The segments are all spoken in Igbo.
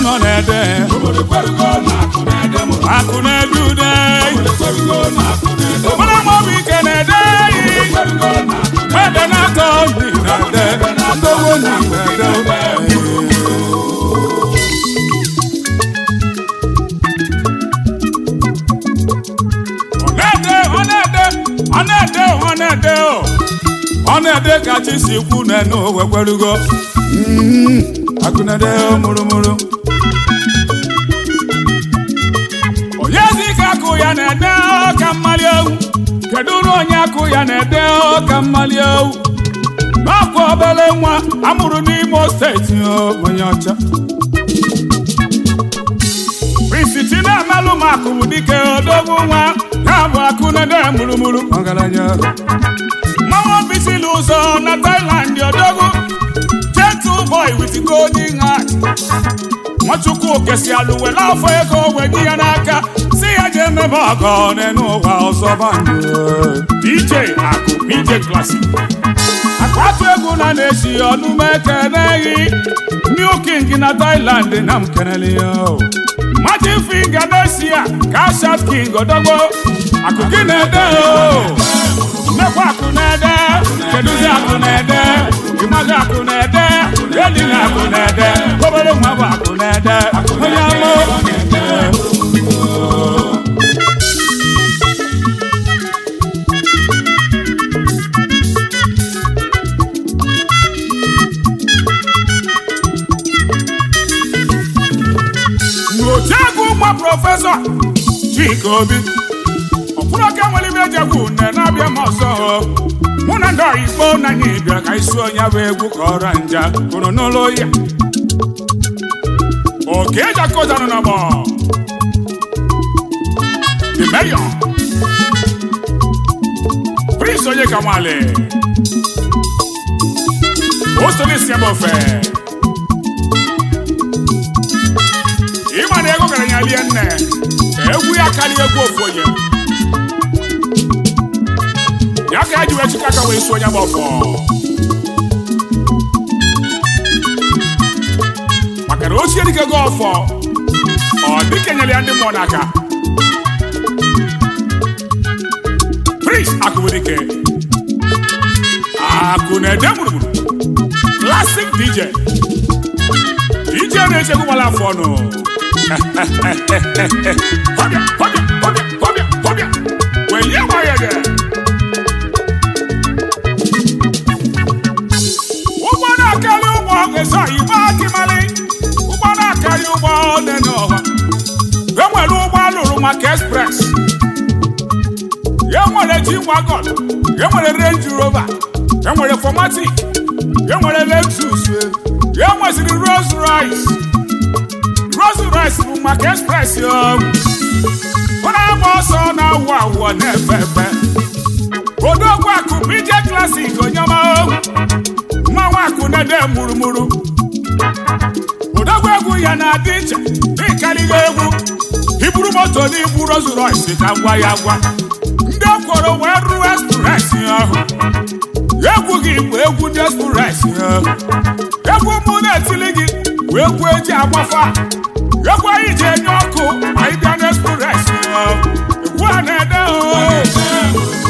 nọ na-ede. Obodo kwerugo na akụ na-ede mụrụ. Akụ na-ede ude. Obodo kwerugo na akụ na-ede mụrụ. Obere nwa bụ ike na-ede. Kwerugo na akụ Ede na-atọ ndị na-ede. Ndowo na-ede. Ọ na-ede, ọ na-ede, ọ na-ede, ọ na-ede o. Ọ na-ede ka chi si kwu n'enu owe kwerugo. Akụ na-ede mụrụmụrụ. Onyezi ka akụ ya na-ede ọka mmali ewu. Kedu uru onye akụ ya na-ede ọka mmali ewu? N'ọkwa obere nwa amụrụ n'Imo steeti o, onye ọcha. Prince Chinamalụ m akụ bụ dike odogwu nwa ya bụ akụ na-ede mụrụmụrụ ọgaranya. Mmanwụ bisili ụzọ na Thailand odogwu. Gentle boy with golden heart. Nwachukwu kesi alụ were afọ ego wee nye ya n'aka si ya jee mebe ọgọ n'elu ụwa ọzọ bandụ. DJ Akụ DJ Classic. Akụ atụ egwu na na-esi ọnụma ekeneghị. New King na Thailand na m kenele ya. Martin Finger na-esi ya Kashat King odogwo. Akụ gị na-ede o. Mmekwa akụ na-ede, kedụzi akụ na-ede, ịmaghị akụ na-ede, elighị akụ na-ede, obere nwa bụ akụ na-ede, onye ama N'otiegwu nwa prọfesọ Chika Obi ọkwụrụ oke nwere ibe eji egwu une na-abịa m ọzọ mụ na ndị ọyikpo na anyị bịara ka isi onye bụ egwu ka ọra nja pụrụ n'ụlọ ya oke eji akọzanụ n'ọgbọ the mayor Prince onye ka nwale o so n'isi ebe ofe ịma na ego gara ya lie nne egwu ya karịa egwu ofu onye ya ka eji wee chịkọ aka wee su onye gba ọfọ maka na ochie dike go ọfọ ọ dike nyere ya ndị mmụọ n'aka. Prince Akụbụdike akụ na-ede gburugburu classic DJ DJ na-echekwa gbara afọ ọnụ. Ọbịa, ọbịa, ọbịa, ọbịa, ọbịa. Welie gba ya gị. Ụgbọ na-akarị ụgbọ eso igbe akịmalị. Ụgbọ na-akarị ụgbọ dị n'ụwa. E nwere ụgbọ alụrụ maka express. E nwere G-Wagon, e nwere Range Rover, e nwere Formatic, e nwere Lexus, e nweziri Rolls Royce. Rolls Royce bụ maka express o. Ọ na-agba ọsọ na-awụ awụ na-efe efe. Odogwu akụ BJ Classic onyema o. Mmanwụ akụ na-ede mụrụmụrụ. Odogwu egwu ya na-adị iche n'ịkarịghị egwu. Iburu moto n'ibu Rolls Royce ka ngwa ya gwa. Ndị okworo wee ruo express ahụ. Egwu gị bụ egwu ndị express ahụ. Egwu mụ na-etili gị bụ egwu eji agbafa. Egwu anyị ji enye ọkụ ma ị bịa n'express ahụ. Egwu a na-ede o.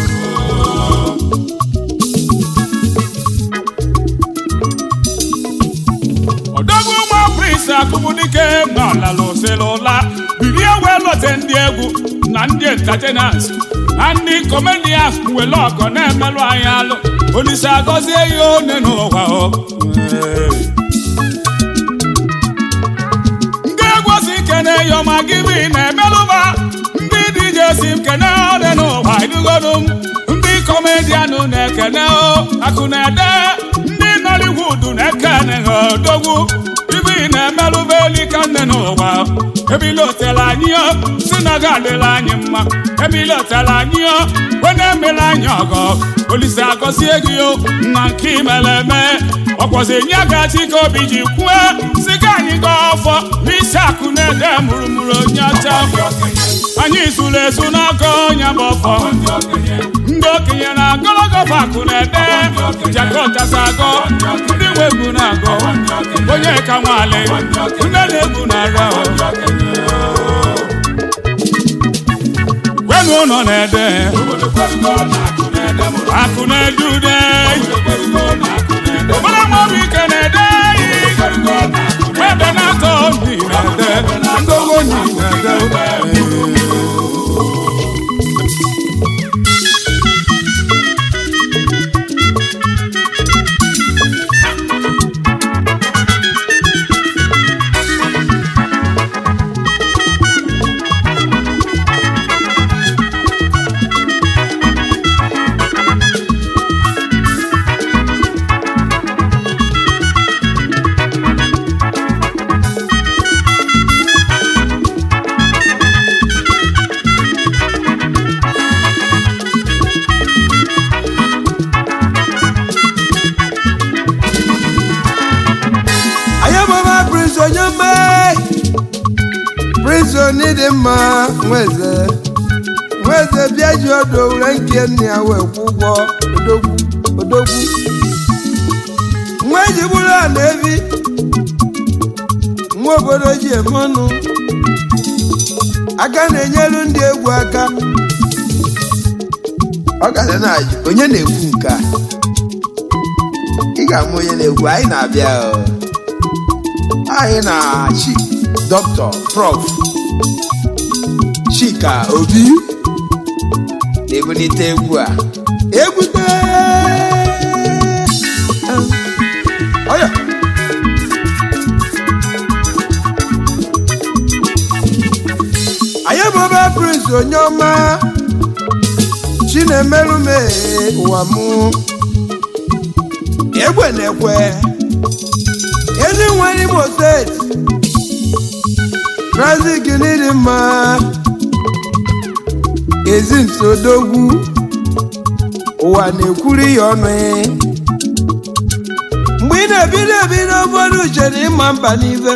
Odogwu nwa Prince Akụbụdike ma ọlala oselụla bilie wee lote ndị egwu na ndị entertainers na ndị comedians wele ọgọ na-emelụ anyị alụ Olise agọzie ya one n'ụwa o. Ndị egwu si kene yọma gịbị na-emelụba ndị DJ si kene one n'ụwa idugonu m ndị kọmedianụ na-ekene o akụ na-ede ndị Nollywood na-ekene ha odogwu ibe ị na-emelụba elika nne n'ụwa ebilotela anyị o si na ga adịla anyị mma ebilotela anyị o wee na-emela anyị ọgọ Olise agọzie gị o na nke imere eme ọkwọzi nye ka Chike Obi ji kwue si ka anyị gaa ọfọ n'isi akụ na-ede mụrụmụrụ onye ọcha. Anyị sụrụ esu n'ọkụ ya bụ ọfọ. Ndị okenye na-agọlọgọ akụ na-ede jakọchasị agọ, ndị nwe egwu na-agọ onye ka nwale nne na-egwu na-ara. Kwenu ụlọ na-ede akụ na-ede ude obere nwa obi ike na-ede ebe na-atọ obi na-ede ndị ogbenye na-ede. Anyị bụba Prince Onyema, Prince Onidi mma nweze nweze bịa ji ọdụ were nke nna ya wee kwụ ụgwọ. Odogwu, odogwu nwa eji bụrụ a na-ebi nwa obodo ji eme ọnụ aka na-enyelu ndị egwu aka. Ọ ga na-ajụ onye na-ekwu nke a. Ị ga-ama onye na-ekwu. Anyị na-abịa o. Anyị na-achị Dr. Prof Chika Obi na-ebulite egwu a egwute ọya. Anyị bụ ebe Prince Onyeọma Chinemelume ụwa mụ egbe na-ekwe ezi nwere Imo Steeti trazik dị mma ezi nsodogwu ụwa na-ekwuru ya ọnụ. Mgbe ị na-ebido ebido, ụfọdụ uche na ịma mba n'ibe.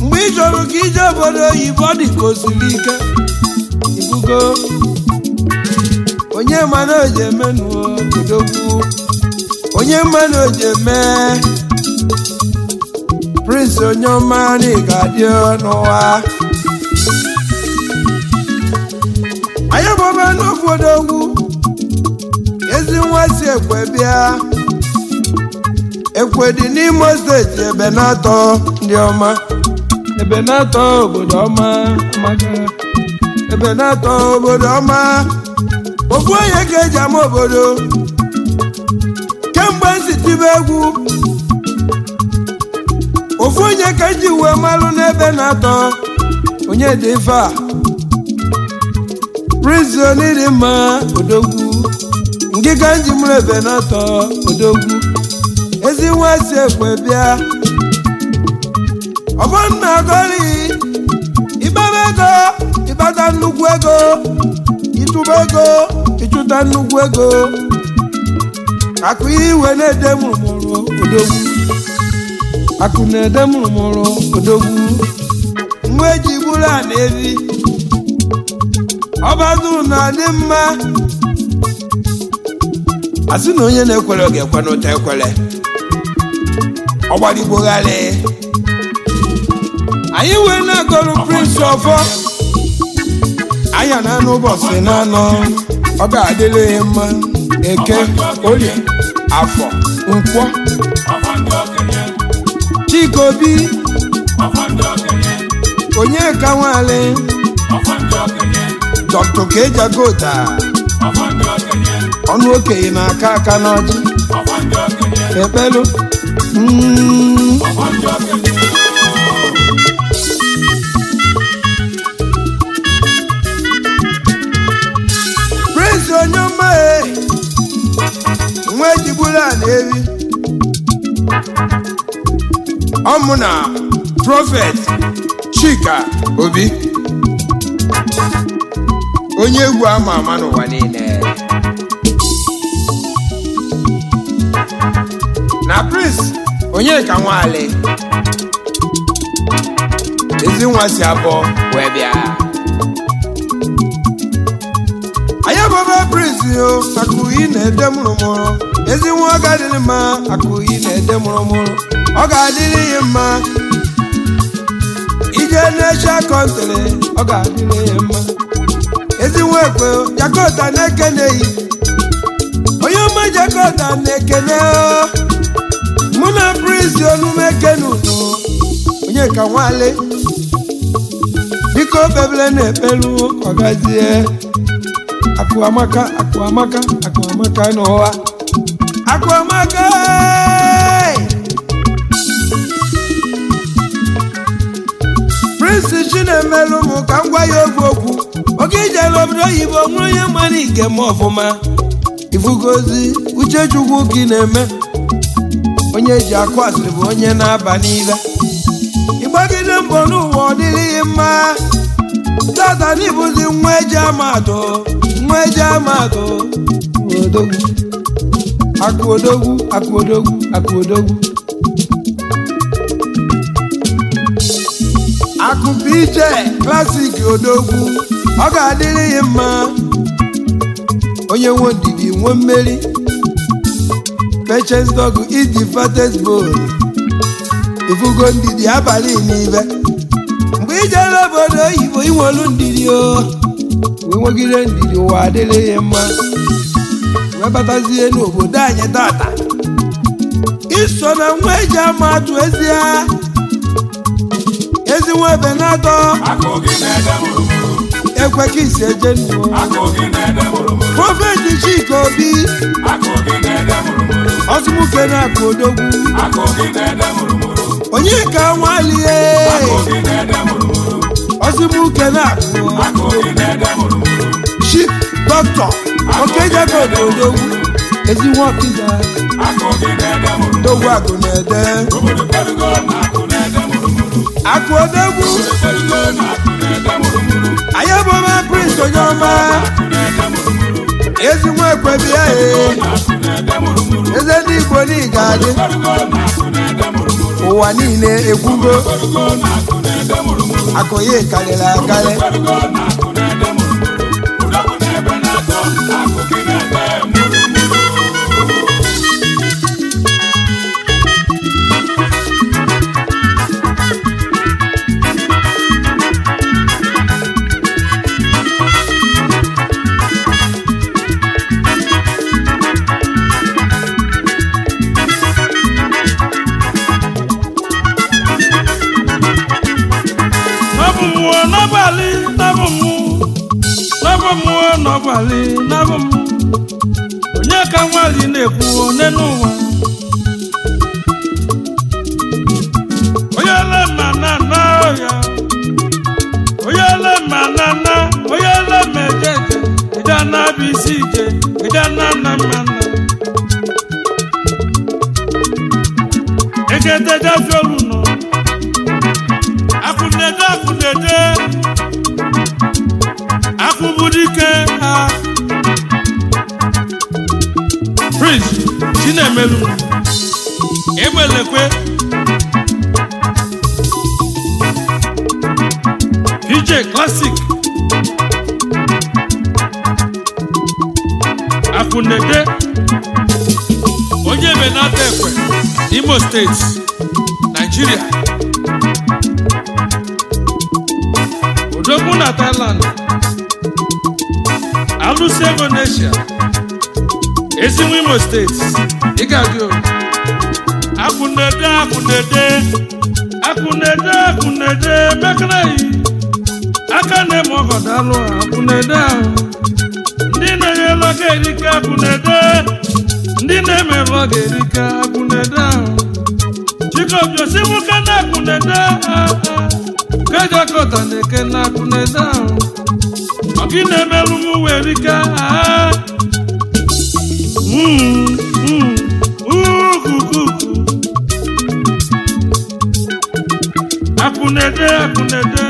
Mgbe ị chọrọ ka ije obodo oyibo, ọ dị ka o siri ike ibugo onye mana o ji emenuo. Odogwu onye mmanụ o ji eme Prince Onyeọma na ị ga-adị n'ụwa. Anyị bụba n'ofu odogwu ezi nwa si ekwe bịa. Ekwe dị n'Imo Steeti, ebe na-atọ ndị ọma, ebe na-atọ obodo ọma amaka, ebe na-atọ obodo ọma. Ofu onye ka eji ama obodo. Kemgbe m si tibe egwu, ofu onye ka eji wee malụ n'ebe na-atọ onye dị ife a. Prince Onidi mma odogwu ngịga nji mụrụ ebe na-atọ odogwu ezi nwa si ekwe bịa. Ọbụ nna goli ịgbaba ego, ịgbata nnukwu ego, ịtụba ego, ịchụta nnukwu ego, akụ iwe na-ede mụrụmụrụ. Odogwu akụ na-ede mụrụmụrụ. Odogwu nwa eji gburu a na-ebi ọbazụ na-adị mma. Asị na onye na-ekwere ọ ga-ekwe n'ụta ekwere ọgbarigbogharị. Anyị wee na-agọrụ Prince ọfọ anya na anụ ụbọchị na-anọ. Ọ ga-adịrị ya mma Eke, Orie, Afọ, Nkwọ. Chika Obi, Onyeka Nwale, Dr. Kejagota ọnụ okenye na-aka aka n'ọjị ekpelu. Prince Onyeọma e nwa ejigburu a na-eri ọmụ na Prophet Chika Obi, onye egwu ama ama n'ụwa niile, na Prince Onyeka Nwale. Ezi nwa si abụọ wee bịa. Anyị abụba Prince o, akụghị na-ede mụrụmụrụ. Ezi nwa ọ ga-adịrị mma, akụghị na-ede mụrụmụrụ. Ọ ga-adịrị ya mma. Ije n'Asia country, ọ ga-adịrị ya mma. Ezi nwa ekwe, Jakota na-ekene yi. Onye ọma Jakota na-ekene o. Mụ na Prince Onumekene udo. Onye ka nwale. Biko bebele na-ekpelu ka ọ gazie. Akụ amaka, akụ amaka, akụ amaka n'ụwa. Akụ amaka! Prince Chinemelu m ka m gwa ya okwu okwu. Oge ije n'obodo oyibo nwere onye mara ige m ọfụma. Ifugozi Uchechukwu ka ị na-eme. Onye ji akụ asịrị bụ onye na-aba n'ibe. Ịgbagide mbọ n'ụwa ọ dịrịghị mma. Tata n'ịbụzi nwa eji ama atụ, nwa eji ama atụ. Odogwu, akụ odogwu, akụ odogwu, akụ odogwu. Akụ PJ Classic odogwu, ọ ga-adịrị ya mma. Onye nwe ndidi nwe mmeri. Patience dog is the fattest bone. Ifugo ndidi abalị n'ibe. Mgbe ijere obodo oyibo inwelu ndidi o, wee nwegide ndidi ụwa adịrị ya mma. Wee batazie n'obodo anyị tata. Iso na nwa eji ama atụ ezie. Ezi nwa ebe na-atọ. Akụ gị na-ede mụrụmụrụ. Ekwe ka isi eje ndụ. Akụ gị na-ede mụrụmụrụ. Prophet Chika Obi. Akụ gị na-ede mụrụmụrụ. Ọsịmụke na-akụ odogwu. Akụ gị na-ede mụrụmụrụ. Onye ka nwalie. Akụ gị na-ede mụrụmụrụ. Ọsịmụke na-akụ. Akụ gị na-ede mụrụmụrụ. Chief Doctor Okejeko odogwu. Ezi nwa ọkịja. Akụ gị na-ede mụrụmụrụ. Dogwu akụ na-ede. Obodo kwerugo na akụ na-ede mụrụmụrụ. Akụ odogwu. Obodo kwerugo na akụ na-ede mụrụmụrụ. Anyị abụba Prince onye ọma. Akụ na-ede mụrụmụrụ. Ezi nwa ekwe bịa ee. Akụ na-ede mụrụmụrụ. Eze ndị Igbo niile adị. Kwerugo na akụ na-ede mụrụmụrụ. Ụwa niile ekwugo. Kwerugo na akụ na-ede mụrụmụrụ. Akụ ya karịrị akarị. Kwerugo na akụ na-ede mụrụmụrụ. Odogwu na-ebe na-atọ, akụ gị na-ede mụrụmụrụ. N'ọbụ mmụọ n'abalị, n'ọbụ mmụọ. N'ọbụ mmụọ n'abalị, n'ọbụ mmụọ. Onye ka nwali na-ekwu one n'ụwa? Onye le ma na na ya. Onye le ma na na, onye le ma eje eje. Eje ana bụ isi ije, eje ana na mma na. Egedeje fiolu nọ. Akụnede, akụnede, akụbụdike ha. Prince Chinemelu Egbelekwe, DJ Classic, Akụnede, onye Benata Ekwe, Imo Steeti, Nigeria. Odogwu na Thailand, alụsị ego n'Asia, ezinwa Imo Steeti, ị ga-adị o. Akụnede, akụnede, akụnede, akụnede mekere yi aka na-eme ọgọdalụ. Akụnede ahụ ndị na-enyelu aka erike. Akụnede ndị na-emerụ ọga erike. Akụnede ahụ chikobiosimuke na akụnede kejakọta na-eke na akụnede ahụ ọgị na-emerụ m were ike. Ukuku akụnede, akụnede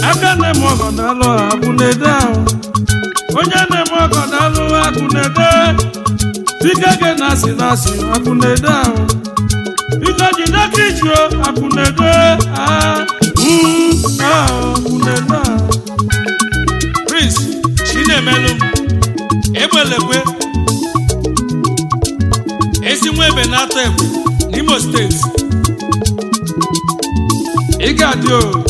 aka na-eme ọgọ na-alụ. Akụnede ahụ onye na-eme ọgọ na-alụ. Akụnede biko gị na-asị na-asị. Akụnede ahụ biko jide ka ijio. Akụnede ah. Akunede Prince Chinemelu Egbelekwe ezi nwa ebe na-atọ egwe n'Imo Steeti. Ị ga-adị o.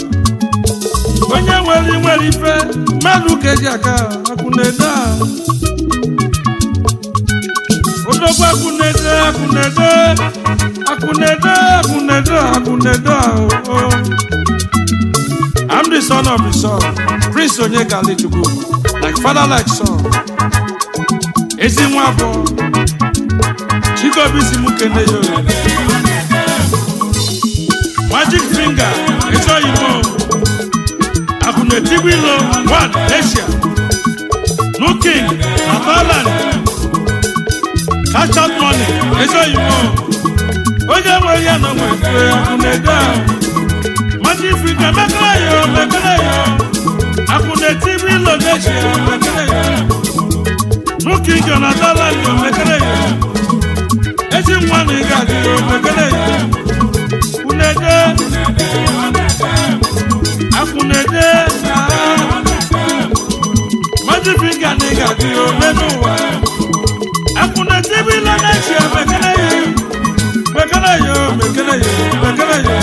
Onye nwere nwere ife mmadụ ka eji aka. Akunede a odogwu, akunede, akunede, akunede, akunede, akunede a o. I'm the son of the son, Prince Onyeka Chukwu, like father like son. Ezi nwa abụọ Chikobi si mụ kene yo. Magic finger, ezi oyibo. Akụna-etigbu ilo, one Asia. No king, na Thailand. Cash out money, ezi oyibo. Onye nwe ya nọ nwe ekwe akụna-ede ahụ. Magic finger, mekere yo, mekere yo. Akụna-etigbu ilo n'Asia, mekere yo. No king na Thailand, yo, mekere yo. Ezi nwa na ị ga-adị yo, mekere yo. Kunede, akunede, magic finger na ị ga-adị yo, n'elu ụwa. Akunete bi la n'Asia, mekere yo. Mekere yo, mekere yo, mekere yo.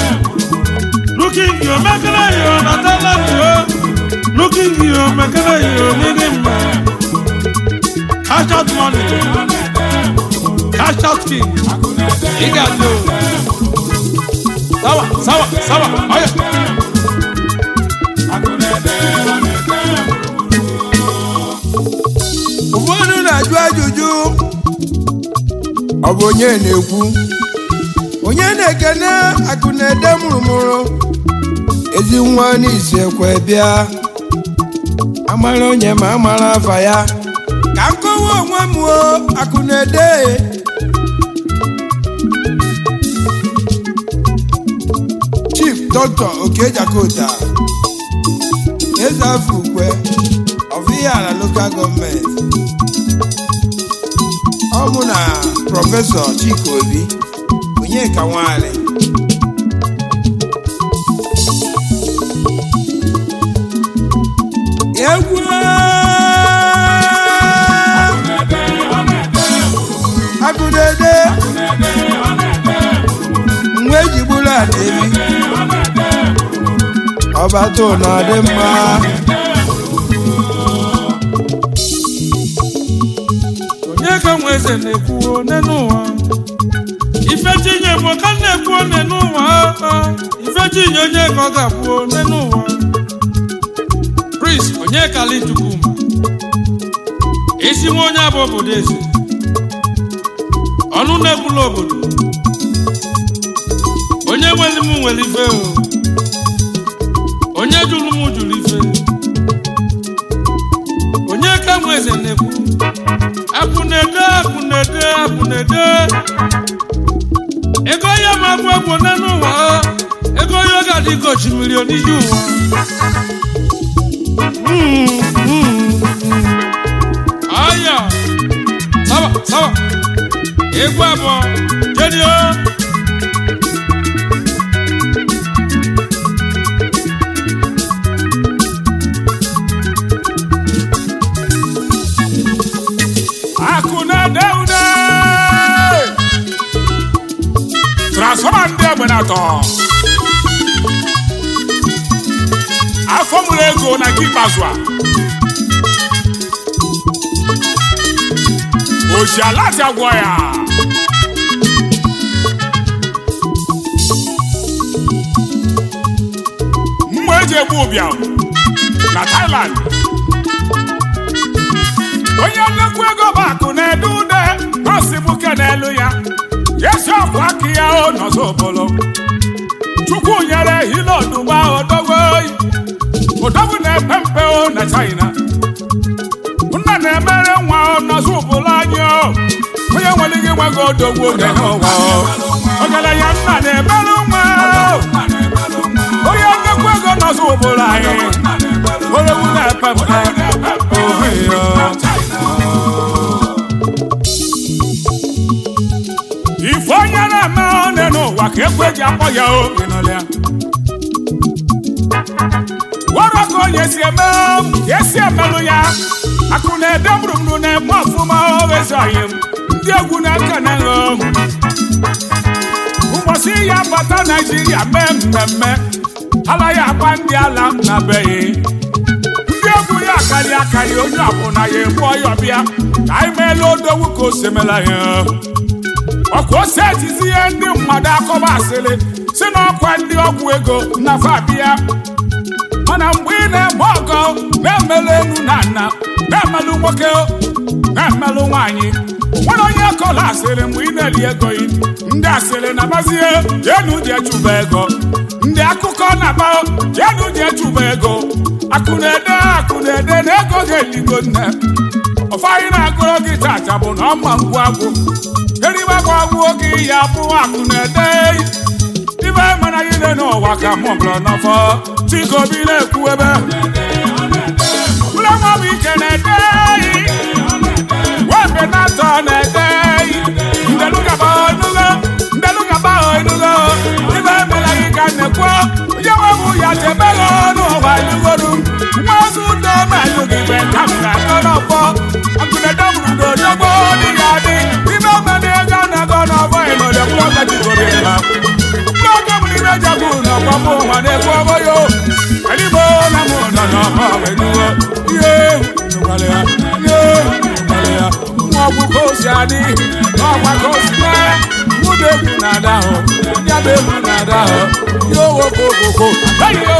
Looking yo, mekere yo, na Thailand yo. Looking yo, mekere yo, n'ịdị mma. Cash out money, cash out king, ị ga-adị o. Sawa, sawa, sawa, ọya. Ụfọdụ na-ajụ ajụjụ, ọ bụ onye na-ekwu, onye na-ekene akụ na-ede mụrụmụrụ, ezi nwa n'isi ekwe bịa amara onye ma amara afa ya ka m kọwa onwe m o. Akụ na-ede Chief Dr. Okejakota Eze Afọ Ukwe of Ihiala Local Government, ọ mụ na Prọfesọ Chika Obi Onyeka Nwali. Egwu akụdede mgbe eji gburu adaebi ọbata ụlọ dị mma. Onye ka nwa eze na-ekwu one n'ụwa? Ifechinye bụ ka m na-ekwu one n'ụwa. Ifechinye onye ka ọ ga-abụ one n'ụwa. Prince Onyekali Chukwuma, isi nwa onye abụ obodo eze, ọnụ na-ekwula obodo. Onye nwere m nwere ife o, onye jụrụ m jụrụ ife. Onye ka nwa eze na-ekwu? Akwụnede, akwụnede, akwụnede. Ego ya ma agwụ agwụ n'elu ụwa. Ego ya ga-adị ka osimiri onije ụwa. Aya sawa sawa, egwu abụọ jedio. Akụ na-ede ude, transformer ndị egbe na-atọ afọ mụrụ ego na nke ikpeazụ a oji ala ti agwọ ya. Mma eji egbu ụbịam na Thailand, onye nnukwu ego bụ akụ na-ede ude nọọsị buke n'elu ya jesi ọkwa aka ya o nọzọ obolo. Chukwu nyere hilodugba odogwo odogwu na-epe mpe o na China, nna na-emere nwa o nọzọ ụbụla anyị o. Onye nwere gị nwe gị odogwu oge n'ụwa o ọgaranya nna na-emere nwa o. Onye nnukwu ego nọzọ ụbụla anyị, odogwu na-epe mpe ohe ya. Ife onye na-eme one n'ụwa ka ekwe ji akpọ ya o. Ịnụlịa. onye si eme ka esi emelụ ya. Akụ na-ede mụrụmụrụ na-eme ọfụma owezoghị m ndị egwu na-aka na ụbọchị ya bata Naijiria mee mmemme ala ya agba ndị ala na beghị ndị egwu ya akarị akarị onye ọbụla ya egbu ọyọ bịa ka anyị meela odogwu ka o si emela ya. Ọkwa ose etizi ihe ndị mmadụ akọba asịrị si n'ọkwa ndị ọgwụ ego nafa bịa. Mana mgbe ị na-eme ọgọ na-emelụ enu na nna, na-emelụ nwoke, na-emelụ nwaanyị, nwere onye kọla asịrị mgbe ị na-eri ego yi. Ndị asịrị na-abazie jenu ji echụba ego, ndị akụkọ na-aba jenu ji echụba ego. Akụ na-ede, akụ na-ede na ego ga-eligo nne. Ọfanyị na-agụrụ gị tata bụ na ọma ngwa agwụ eriwe gwa agwụ oge ya bụ akụ na-ede. Ibe mana ile n'ụwa ka mụ bụrụ n'ọfọ Chikobi na-ekwu ebe ụlọnwa bụ ike na-ede webe na-atọ na-ede ndelugaba enugo ndelugaba enugo. Ibe emela gị ka na-ekwu onye nwebụ ya chebego n'ụwa enugoru nwazu udo melụ gị be ka m ga-akọ n'ọfọ akụnede mụrụdodogbo dị ya dị ibe omena ego na-agọ n'ọfọ ịnọdekwu Chikobi ha n'oge mụrụ jabụ n'ọgbọ mụ nwa na-ekwu ọgbọ yo eligbo na mụ nọ n'ọgbọ enugo ihe nụkwara ya, ihe nụkwara ya. Nwa ọgwụ ka o si adị n'ọgwa ka o si mee mụda egwu na-ada ahụ ya bụ egwu na-ada ahụ ya owo kokoko eyo.